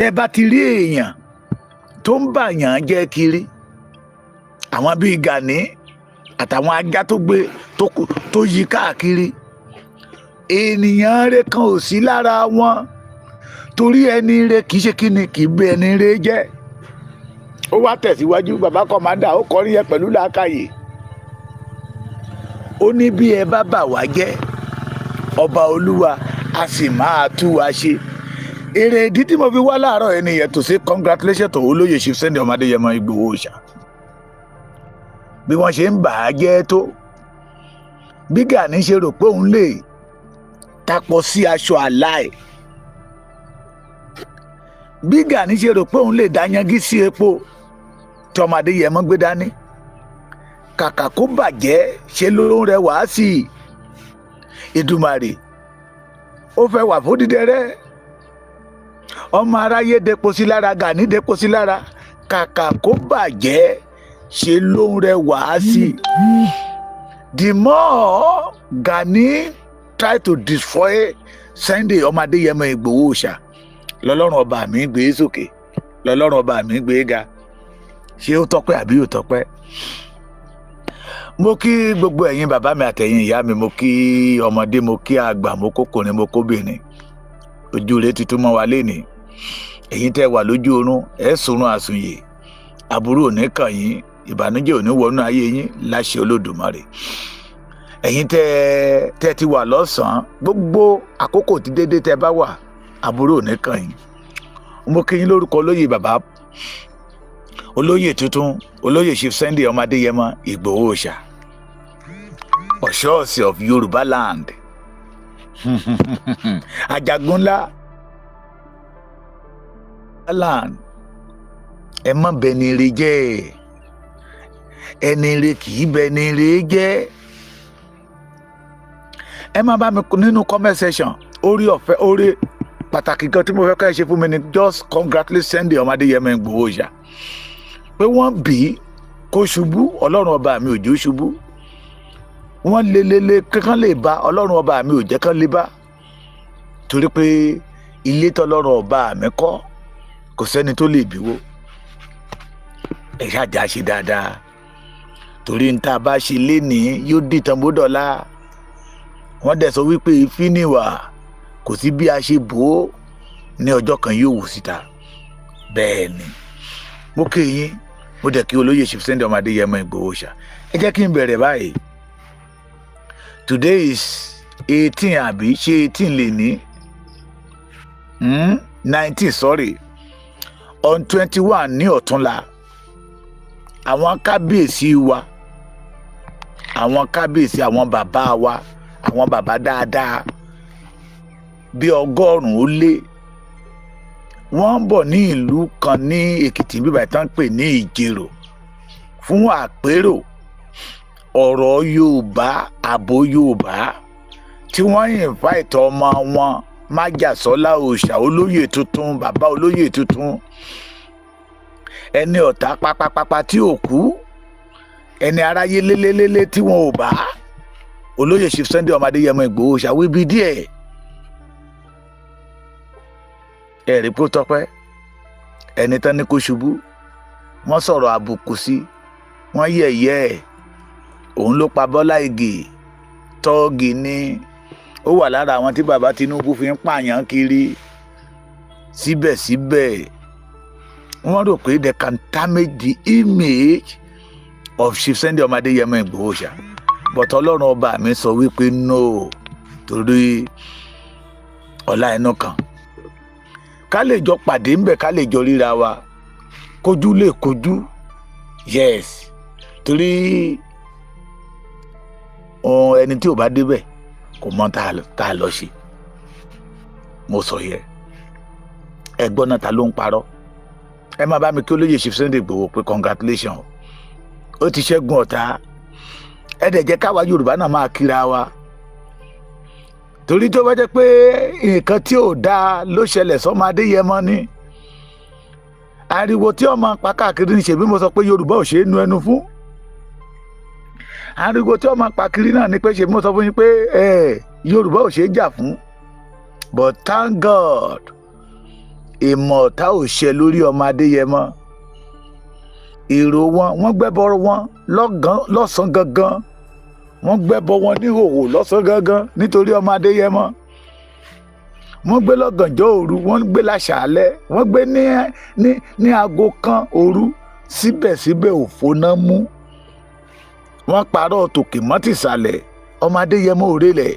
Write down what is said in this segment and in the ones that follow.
Tẹ́ bá ti rí èèyàn tó ń bàyàn jẹ́ kiri, àwọn bíi Gani àtàwọn ajá tó gbé tó yí káàkiri, ènìyàn rẹ̀ kan ò sí lára wọn, torí ẹni rẹ̀ kì í ṣe kíni, kì í bẹ ẹni rẹ̀ jẹ́. Ó wá tẹ̀síwájú, bàbá commander, ó kọrin yẹn pẹ̀lú làákàyè. Ó ní bí ẹ bá bà wá jẹ́, ọba olúwa a sì máa tú wa ṣe. Èrè ìdí tí mo fi wá láàárọ̀ ẹni yẹn to say congratulations to olóyè Chief Sunday ọmọ Adéyẹmọ Ìgbòho Òòṣà. Bí wọ́n ṣe ń bà á jẹ́ tó, bí Gani ṣe rò pé òun lè tapọ̀ sí aṣọ àlá ẹ̀, bí Gani ṣe rò pé òun lè dá yangí sí epo tí ọmọ Adéyẹmọ gbé dání, kàkà kó bàjẹ́, ṣe ló ń rẹwà sí i. Èdùmàrè ó fẹ́ wà fódìdẹrẹ́, ọmọ aráyé depo sí lára, Gani depo sí lára, kàkà kó bàjẹ́, ṣe ló ń rẹwà sí i. The more Gani try to destroy Sunday ọmọ Adéyẹmọ Ìgbòho Òòṣà, lọ́lọ́run ọba mi gbé sókè, lọ́lọ́run ọba mi gbé ga. Ṣé ó tọ́pẹ́ àbí ó tọ́pẹ́? Mo kí gbogbo ẹ̀yin bàbá mi àtẹ̀yin ìyá mi, mo kí ọmọdé, mo kí àgbà, mo kókòrin, mo kóbìnrin. Ojú rẹ̀ ti tún mọ́ wa lénìí. Ẹ̀yin tẹ́ wà lójú oorun, ẹ̀ sùnrun àsùnyè, aburú ò ní kàn yín, ìbànújẹ́ ò ní wọnú ayé yín láṣẹ Olódùmarè. Ẹ̀yin tẹ́ ti wà lọ́sàn-án, gbogbo àkókò tí dédé tẹ́ bá wà, aburú ò ní kàn yín. Mo kí yín lórúkọ olóyè, bàbá olóyè tuntun, olóyè Chief Sunday ọmọ Adéyẹmọ Ìgbòho Òòṣà, Ọ̀ṣọ́ọ̀sì of Yorùbá land, Ajagunlá land. Ẹ má bẹni ire jẹ́, ẹni ire kì í bẹni ire jẹ́. Ẹ má bá mi nínú comment section. Orí ọ̀fẹ́, orí pàtàkì kan tí mo fẹ́ ká ẹ ṣe fún mi ni just congratulate Sunday ọmọ Adéyẹmọ Ìgbòho Òòṣà pé wọ́n bí kó ṣubú, ọlọ́run ọba mi ò jẹ́ ó ṣubú. Wọ́n lelele kankan lè ba, ọlọ́run ọba mi ò jẹ́ kán lè bá, torí pé ilé tọ́lọ́run ọba mi kọ́, kò sẹ́ni tó lè bíwó. Ẹ ṣáàjà ṣe dáadáa, torí n tá a bá ṣe lénìí yóò dìtàn bódọ̀lá. Wọ́n dẹ̀ sọ wípé ìfíníwà kò sí bí a ṣe bò ó, ní ọjọ́ kan yóò wù síta. Bẹ́ẹ̀ ni, mo kí yín, mo dẹ̀ kí olóyè Chief Sunday ọmọ Adéyẹmọ Ìgbòho Òòṣà. Ẹ jẹ́ kí n bẹ̀rẹ̀ báyìí. Today is 18, àbí ṣé 18 lè ní? 19, sorry, on 21 ní ọ̀túnla, àwọn kábíyèsí wa, àwọn kábíyèsí, àwọn bàbá wa, àwọn bàbá dáadáa bíi 100, wọ́n ń bọ̀ ní ìlú kan ní Èkìtì bíbá ìtàn pè ní Ìjerò fún àpérò ọ̀rọ̀ Yorùbá, ààbò Yorùbá, tí wọ́n invite ọmọ wọn Májàsọ́lá Òòṣà, olóyè tuntun, bàbá olóyè tuntun, ẹni ọ̀tá pápápápá tí ò kú, ẹni aráyé lélélélé tí wọn ò bá, olóyè Chief Sunday ọmọ Adéyẹmọ Ìgbòho Òòṣà wíbi díẹ̀. Ẹ̀rí pé ó tọ́pẹ́. Ẹni tán ní kó ṣubú, wọ́n sọ̀rọ̀ àbùkù sí, wọ́n yẹ̀yẹ́ ẹ̀, òun ló pa Bọ́lá Ìgè, tọ́ọ̀gì ni, ó wà lára àwọn tí bàbá Tinubu fi ń pààyàn kiri. Síbẹ̀síbẹ̀, wọ́n rò pé they can damage the image of Chief Sunday ọmọ Adéyẹmọ Ìgbòho Òòṣà, but ọlọ́run ọba mi sọ wípé no, torí ọlá inú kan, ká lè jọ pàdé ńbẹ, ká lè jọ ríra wa, kójú lè kojú. Yes, torí ẹni tí ò bá débẹ̀ kò mọ tá a lọ ṣe. Mo sọ yẹ ẹgbọ́n náà, ta ló ń parọ́? Ẹ má bá mi kí olóyè Chief Sunday Igboho pé congratulations, ó ti ṣẹ́gun ọ̀tá. Ẹ dẹ̀ jẹ́ káwa Yorùbá náà máa kíra wa, torí tó bá jẹ́ pé nǹkan tí ò dáa ló ṣẹlẹ̀ sọ́mọ Adéyẹmọ ni, ariwo tí ọmọ pa káàkiri ní, ṣèbí mo sọ pé Yorùbá ò ṣe é nu ẹnu fún. Ariwo tí ọmọ pa kiri náà ni pé, ṣèbí mo sọ fún yín pé Yorùbá ò ṣe é jà fún. But thank God. Ìmọ̀ ọ̀tá ò ṣẹ lórí ọmọ Adéyẹmọ. Èrò wọn, wọ́n gbẹ́bọ wọn lọ́sàn-án gangan, wọ́n gbẹ́bọ wọn níhòòhò lọ́sàn-án gangan nítorí ọmọ Adéyẹmọ. Wọ́n gbé lọ́gànjọ́ òru, wọ́n gbé láṣàálẹ̀, wọ́n gbé ní aago 1 òru. Síbẹ̀síbẹ̀, òfo náà mú. Wọ́n parọ́ tòkè mọ́ tìsàlẹ̀, ọmọ Adéyẹmọ òrèlẹ̀.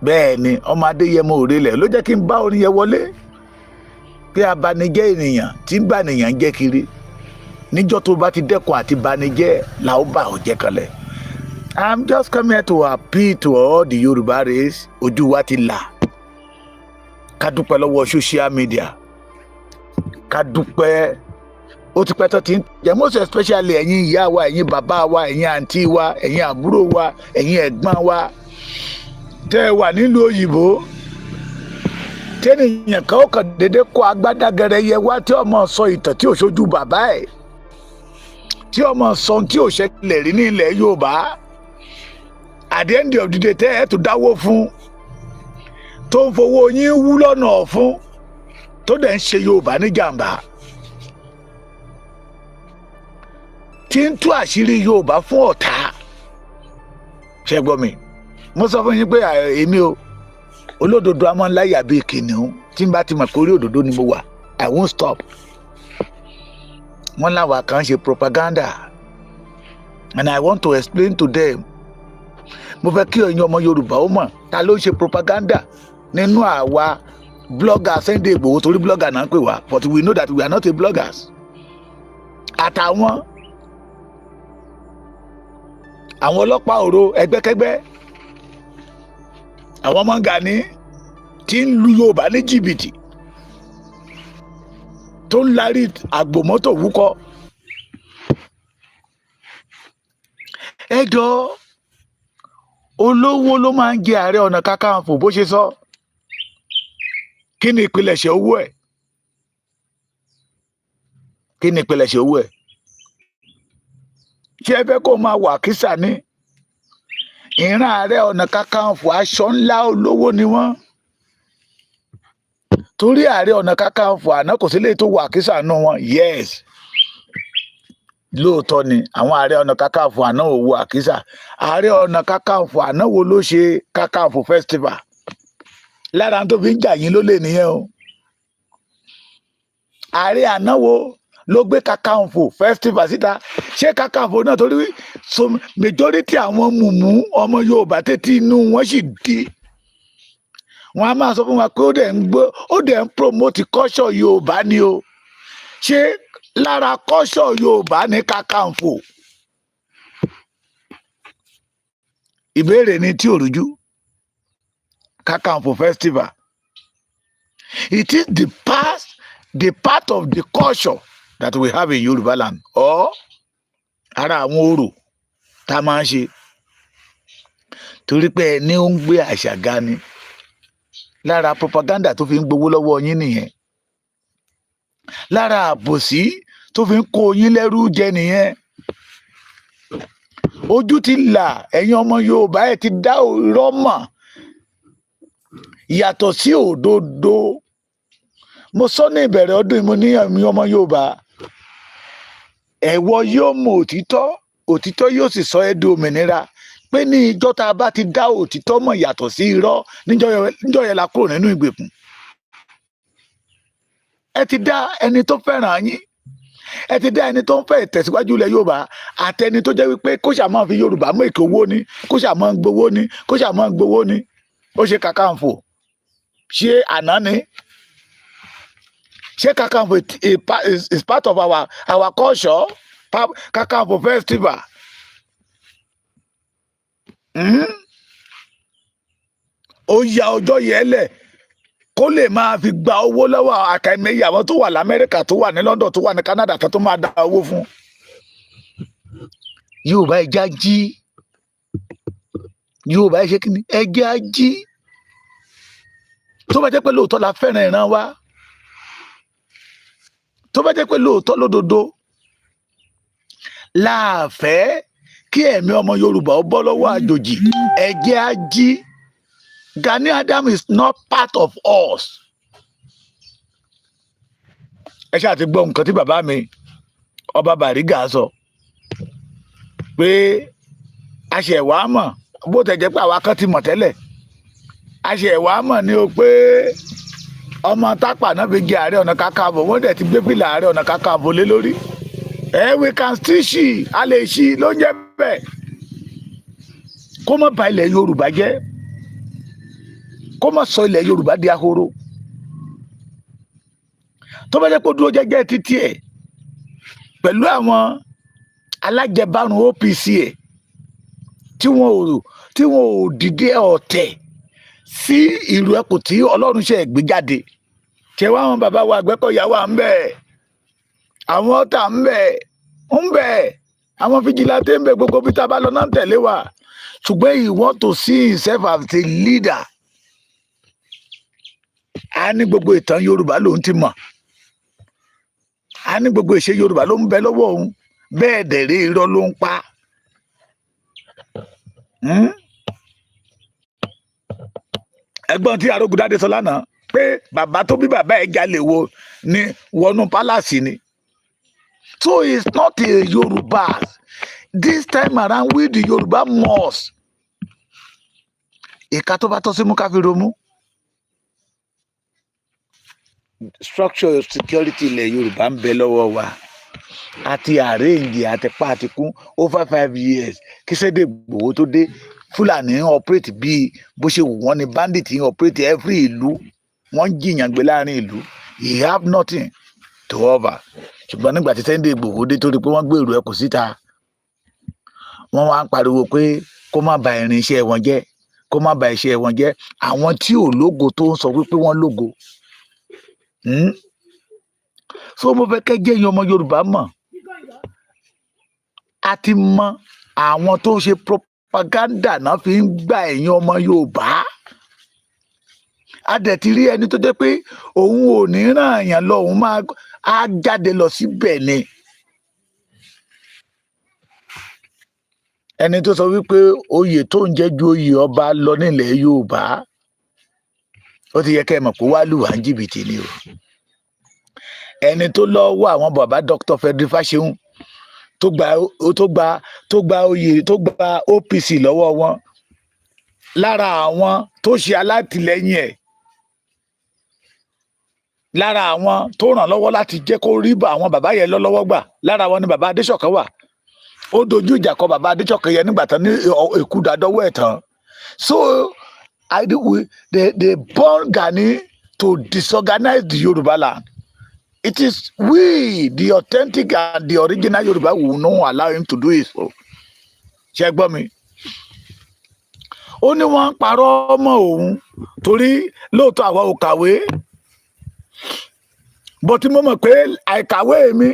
Bẹ́ẹ̀ ni, ọmọ Adéyẹmọ òrèlẹ̀ ló jẹ́ kí n bá orin yẹn wọlé pé abanijẹ́ ènìyàn tí ń bá ènìyàn jẹ́ kiri, níjọ́ tó bá ti dẹ́kun àti banijẹ́ là ó bà ọ́ jẹ́ kanlẹ̀. I'm just coming here to appeal to all the Yorùbá race. Ojú wa ti là. Ká dúpẹ́ lọ́wọ́ social media, ká dúpẹ́. Ó ti pẹ́ tó ti ń jẹ́, most especially ẹ̀yin ìyá wa, ẹ̀yin bàbá wa, ẹ̀yin àǹtí wa, ẹ̀yin àbúrò wa, ẹ̀yin ẹ̀gbọ́n wa tẹ́ ẹ wà nílùú òyìnbó, tẹ́nìyàn kan ó kàn déédéé kó agbádá gẹrẹyẹ wá, tí ọmọ sọ ìtàn tí ò ṣojú bàbá ẹ̀, tí ọmọ sọ tí ò ṣẹlẹ̀ rí ní ilẹ̀ Yorùbá. At the end of the day, tẹ́ ẹ tó dáwó fún, tó ń fowó yín wú lọ́nà ọ̀fun, tó dẹ̀ ń ṣe Yorùbá ní jàǹbá, tí ń tú àṣírí Yorùbá fún ọ̀tá. Ṣé gbọ́ mi? Mo sọ fún yín pé èmi o, olódodo amọ̀nláyà bíi kìnìún. Tí n bá ti mọ̀ pé orí òdodo ni mo wà, I won't stop. Wọ́n láwa kan ṣe propaganda, and I want to explain to them. Mo fẹ́ kí ẹ̀yin ọmọ Yorùbá ó mọ̀ ta ló ń ṣe propaganda nínú àwa blogger Sunday Igboho, torí blogger náà ń pè wá, but we know that we are not a bloggers, àtàwọn àwọn ọlọ́pàá òro ẹgbẹ́kẹ́gbẹ́, àwọn ọmọ Gani tí ń lu Yorùbá ní jìbìtì, tó ń larí àgbòmọ́tò wúkọ́. Ẹ jọ, olówó ló máa ń jẹ Ààrẹ Ọ̀nà Kakanfò, bó ṣe sọ. Kí ni ìpilẹ̀ṣẹ̀ owó ẹ̀? Kí ni ìpilẹ̀ṣẹ̀ owó ẹ̀? Ṣé ẹ fẹ́ kó máa wà kísà ní ìran Ààrẹ Ọ̀nà Kakanfò? Aṣọ ńlá olówó ni wọ́n, torí Ààrẹ Ọ̀nà Kakanfò àná kò sí lè tó wà kísà nù wọn. Yes, lóòótọ́ ni àwọn Ààrẹ Ọ̀nà Kakanfò àná ò wọ àkísà. Ààrẹ Ọ̀nà Kakanfò àná wo ló ṣe Kakanfò festival? Lára tó fi ń jà yín ló lè nìyẹn o. Ààrẹ àná wo ló gbé Kakanfò festival síta? Ṣé Kakanfò náà, torí so majority àwọn mùmú ọmọ Yorùbá tètè inú wọn sì di, wọn a máa sọ fún wa pé ó dẹ̀ ń gbé, ó dẹ̀ ń promote culture Yorùbá ni o. Ṣé lára culture Yorùbá ní Kakanfò? Ìbéèrè ni tí ò rújú. Kakanfò festival, it is the past, the part of the culture that we have in Yorùbá land, or ara àwọn orò tá a máa ń ṣe, torí pé ẹni ó ń gbé àṣà ga ni. Lára propaganda tó fi ń gbowó lọ́wọ́ yín nìyẹn, lára àbòsí tó fi ń kó yín lẹ́rú jẹ nìyẹn. Ojú ti là, ẹ̀yin ọmọ Yorùbá, ẹ̀ ti dá irọ́ mọ̀ yàtọ̀ sí òdodo. Mo sọ ní ìbẹ̀rẹ̀ ọdún yìí, mo ní ẹ̀yin ọmọ Yorùbá, ẹ̀wọ̀ yóò mọ òtítọ́, òtítọ́ yóò sì sọ ẹ́ di òmìnira, pé ní ìjọ́ tá a bá ti dá òtítọ́ mọ̀ yàtọ̀ sí irọ́, níjọ́ yẹn la kúrò nínú ìgbèkùn. Ẹ ti dá ẹni tó fẹ́ràn yín, ẹ ti dá ẹni tó ń fẹ́ ìtẹ̀síwájú ilẹ̀ Yorùbá, àtẹni tó jẹ́ wípé kó ṣáà máa fi Yorùbá mú èkó owó ni, kó ṣáà máa gbowó ni, kó ṣáà máa gbowó ni. Ó ṣe Kakanfò, ṣé àná ni? Ṣé Kakanfò is part of our culture? Kakanfò festival, Ó ya ọjọ́ yẹn lẹ̀ kó lè máa fi gba owó lọ́wọ́ àkàìmọye àwọn tó wà lamẹ́ríkà, tó wà ní London, tó wà ní Canada, tó máa dá owó fún. Yorùbá, ẹ jẹ́ á jí. Yorùbá, ẹ ṣe kí ni? Ẹ jẹ́ á jí. Tó bá jẹ́ pé lóòótọ́ la fẹ́ràn ìran wa, tó bá jẹ́ pé lóòótọ́ lódodo láàfẹ́ kí ẹ̀mí ọmọ Yorùbá ó bọ́ lọ́wọ́ àjòjì, ẹ jẹ́ á jí. Gani Adams is not part of us. Ẹ ṣáà ti gbọ́ nǹkan tí bàbá mi Ọba Bàrígà sọ pé a ṣẹ̀ wá mọ̀, bó tẹ̀ jẹ́ pé àwa kan ti mọ̀ tẹ́lẹ̀, a ṣẹ̀ wá mọ̀ ní o pé ọmọ Tápà náà fi jẹ Ààrẹ Ọ̀nà Kakanfò. Wọ́n dẹ̀ ti gbé fìlà Ààrẹ Ọ̀nà Kakanfò lé lórí ẹ. We can still ṣì a lè ṣí ló ń jẹ́ bẹ́ẹ̀, kó má ba ilẹ̀ Yorùbá jẹ́, kó má sọ ilẹ̀ Yorùbá di ahoro. Tó bá jẹ́ pé ó dúró jẹ́jẹ́ títí ẹ̀ pẹ̀lú àwọn alájẹbánu OPC ẹ̀ tí wọn ò dìde ọ̀tẹ̀ sí ìlú ẹkùn tí Ọlọ́run ṣe gbé jáde, ṣe wá àwọn bàbá wa Àgbẹ̀kọ̀yà wà ń bẹ̀, àwọn ọ̀tá ń bẹ̀ ń bẹ̀, àwọn vigilante ń bẹ̀, gbogbo bí tá a bá lọ náà ń tẹ̀lé wa. Ṣùgbọ́n he want to see himself as a leader. A ní gbogbo ìtàn Yorùbá lòun ti mọ̀, a ní gbogbo ìṣe Yorùbá ló ń bẹ lọ́wọ́ òun. Bẹ́ẹ̀ dẹ̀rẹ́, irọ́ ló ń pa. Ẹ̀gbọ́n tí Arógundádé sọ lánàá pé bàbá tó bí bàbá ẹ̀ jalè wo ni wọnú palace ni. So it's not a Yorùbá. This time around, we the Yorùbá must, ìka tó bá tọ́ sí mú ká fi romú. Structure of security ilẹ̀ Yorùbá ń bẹ lọ́wọ́ wa àti arrange àti pa àti kún over 5 years kí Sunday Igboho tó dé. Fúlàní ń operate bíi bó ṣe wù wọ́n ni, bandit ń operate every ìlú, wọ́n ń jìyàn gbé láàrin ìlú. He have nothing to offer. Ṣùgbọ́n nígbà tí Sunday Igboho dé, torí pé wọ́n gbé èrò ẹkùn síta, wọ́n wá ń pariwo pé kó má ba irinṣẹ́ wọn jẹ́, kó má ba iṣẹ́ wọn jẹ́. Àwọn tí ò lógo tó ń sọ wípé wọ́n lógo. So mo fẹ́ kẹ́ jẹ́ èèyàn ọmọ Yorùbá mọ̀, a ti mọ àwọn tó ń ṣe propaganda náà fi ń gba ẹ̀yin ọmọ Yorùbá. A dẹ̀ ti rí ẹni tó jẹ́ pé òun ò ní ràn yàn lọ, òun máa á jáde lọ síbẹ̀ ni. Ẹni tó sọ wípé oyè tó ń jẹ́ ju oyè ọba lọ nílẹ̀ Yorùbá, ó ti yẹ kẹ́ ẹ mọ̀ pé wàá lù wá ní jìbìtì ni o. Ẹni tó lọ wọ àwọn bàbá Dr. Frederick Fáṣẹ̀hùn tó gba oyè, tó gba OPC lọ́wọ́ wọn, lára àwọn tó ṣe alátìlẹ́yìn ẹ̀, lára àwọn tó ràn lọ́wọ́ láti jẹ́ kó rí bá àwọn bàbá yẹn lọ́wọ́ gbà, lára wọn ni bàbá Adéṣọ̀kan wà. Ó dojú ìjà kọ bàbá Adéṣọ̀kan yẹn nígbà tán ní èkúdàdọ́wọ́ ẹ̀ tán. So I do we they born Gani to disorganize the Yoruba land. It is we, the authentic and the original Yoruba, will not allow him to do it. So ṣe gbọ́ mi, ó ní wọ́n ń parọ́ mọ́ òun torí lóòótọ́ àwa ò kàwé, bó tí mo mọ̀ pé àìkàwé mi,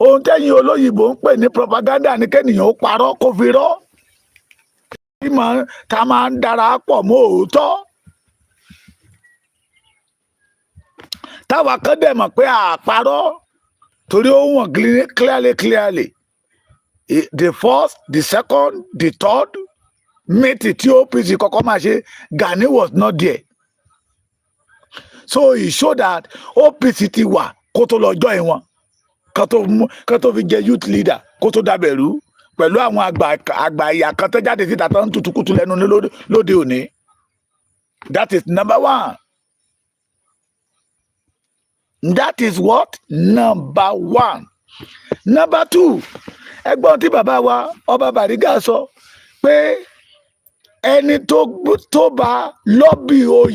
ohun tẹ́yìn olóyìnbó ń pè ní propaganda ní kẹ́nìyàn ó parọ́ kó fi rọ́ tá máa ń dára pọ̀ mọ́ òótọ́, táwa kan dẹ̀ mọ̀ pé àparọ́ torí ó wọ̀n clearly clearly. The first, the second, the third meeting tí OPC kọ́kọ́ máa ṣe, Gani was not there. So he showed that OPC ti wà kó tó lọ join wọn, kó tó fi jẹ youth leader, kó tó dábẹ̀rú pẹ̀lú àwọn àgbà àgbà ìyà kan tó jáde síta tó ń tutukutu lẹ́nu ní lóde òní. That is number one. That is what? Number one. Number two, ẹgbọ́n tí bàbá wa Ọba Bàrígà sọ pé ẹni tó bá lọ́bì oyè.